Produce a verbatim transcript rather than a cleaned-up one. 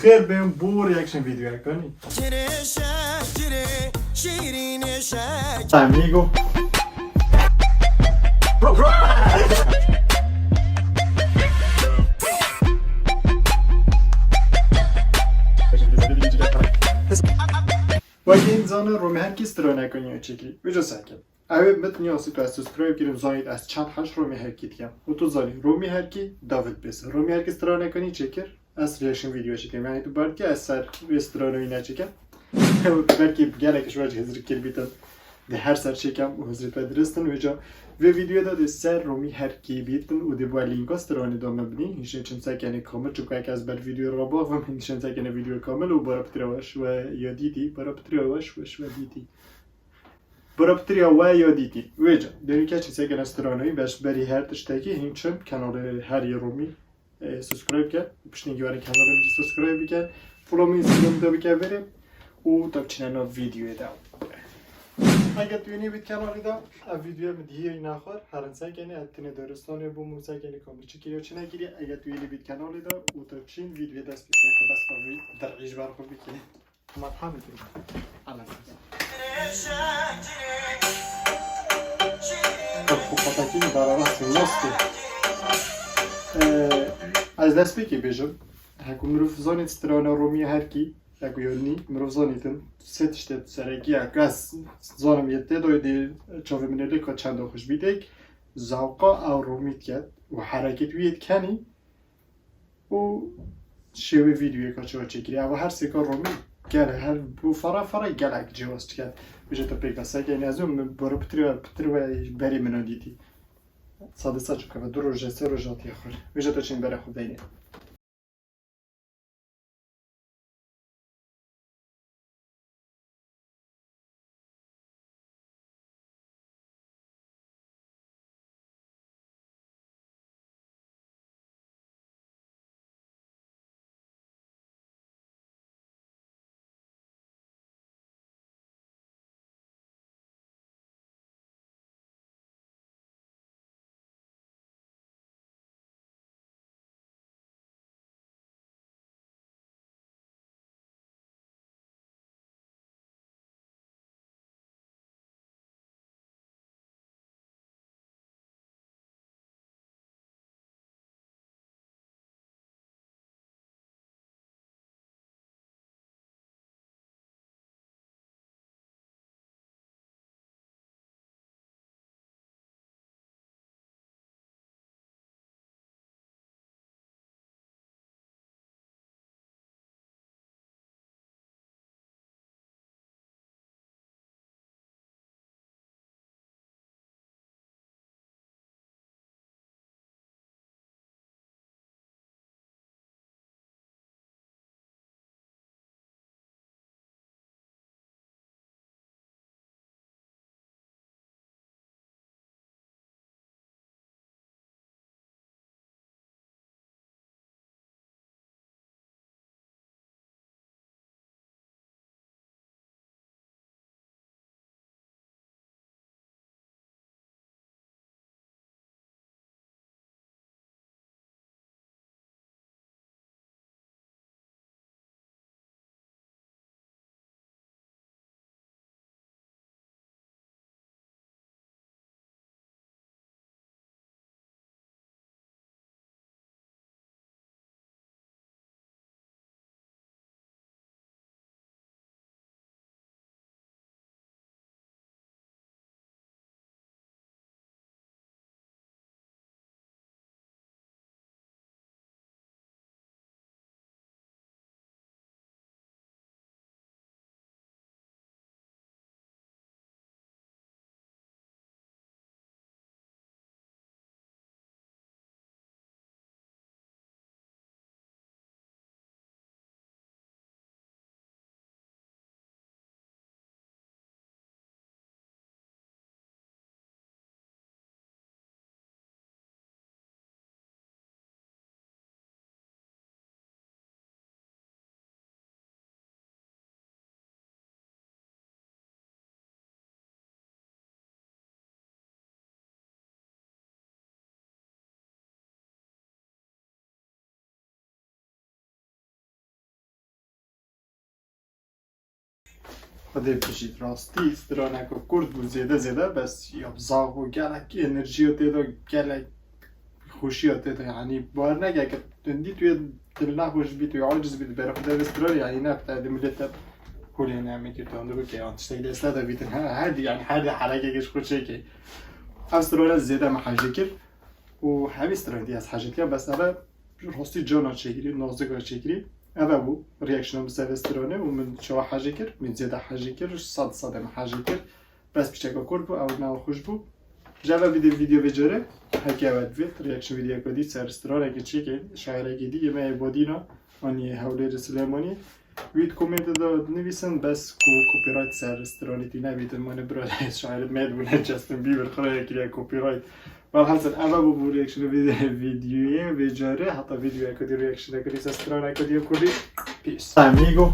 Xêr bên bo reaction videoya kanî. Çirê şekirê, şîrînê şekirê. Amigo. Wekî hîn zanin Romî Herkî straneke nû çêkirî. Vêca se kin. Ew ê min niyasî tu ez subscribe kirim, zanît ez çend hej Romî Herkî dikim. Û tu zanî, Romî Herkî David Bêse. Romî Herkî straneke nû çêkir, ez reaction video çêkim. Yanî tu berdikî ez ser vê stranê wî neçêkim. Belkî gelek ji we jî hizir kiribîtin. Di her ser çêkem û hizrê te dirist in. Vêca vê videoya de dê ser Romî Herkî bîtin û dê bi we lînka stranê de me bidî. Hîn şên çimsekenê kamil, çunku heke ez ber videoyê re baxivim, hîn şên sekene videoya kamil û bara pitirê we şwe ya dîtî, bara pitirê we şwe, şwe dîtî. Bara pitirê we ya dîtî. Vêca, dê nûke çimsekene stranê wî, beş berî her tiştekî, hîn çim kenalê her yê Romî e, subscribe ke. Piştî were kanalê min jî subscribe bike. Follow min Instagram de bike verê. Û tabi çine nav videoyê de. Eger tu yeni bit kanalê de, ev videoya min dihiyê naxwar, herin sekenê, ez tinê daristanê bûm û sekenê kamil çi kiriye, çi nekiriye. Eger tu yeni bit kanalê de, û tabi çin videoya dest pê ke, bes xwe vî der'î ji ber xwe bike. Merhaba. Ala. Xwe patakî min dara rast min nas kir. Ee, ez destpêkê bêjim. Heku mirov zanît strana Romî Herkî, heku yonî, mirov zanîtin, sê tiştê sereki ya ku ez zanim yê tê doy dê çavê min ê lê ka çenda xweş bî dêk, zawqa ew Romî diket û herekêt wî yê dikenî, û şêwê vîdyoyê ka çawa çêkirî. Ev her sêka Romî gel her bû fara fara gelek cihaz diket. Bêje te pêk de seke ne ez min boro pitir ve pitir ve berê min dîtî. Sade saç keve du roje sê roje hatiye xwir. Bêje te çin bere xwe beynê. Xwedê bijît, rastî straneke kurt bû zêde zêde, bes ya zax bû, gelek enerjiya tê de, gelek xweşiya tê de, yanî bar neke, tundî tu yê dil nexweş bî, tu yê aciz bî, tu berê xwe de vê stranê, yanî ne te di millet te holê ne me kir, tu andigo ke an tiştek deste de bîtin, her, her di, yanî her di herekeke ji xwe çêkê. Ev strane zêde me hejê kir û hemî stranê dî ez hejê dikirim, bes eve rastî cana çêkirî, nazika çêkirî. Eve bû reaction min ser vê stranê û min çawa hejê kir, min zêde hejê kir, sed sedê min hejê kir. Bes piçeka kurt bû, ew ne xweş bû. Ji eve vîdeo, vîdeo vê carê, heke ev divêt, reaction vîdeoyeke dî ser stranekê çêkên, şaîrekê dî yê me yê Badîna, anî yê Hewlêrê Silêmanî. Wî di komêntê de dinivîsin, bes ku copyright ser stranê tî nebîtin, mane bira şaîrê me dibûne Justin Bieber xwe kiriye copyright. Welhasil, eve bû, bû reaction vîde-, vîdeoyê vê carê, heta vîdeoyeke dî reaction dikirî ser straneke dî kurdî. Peace. Amigo.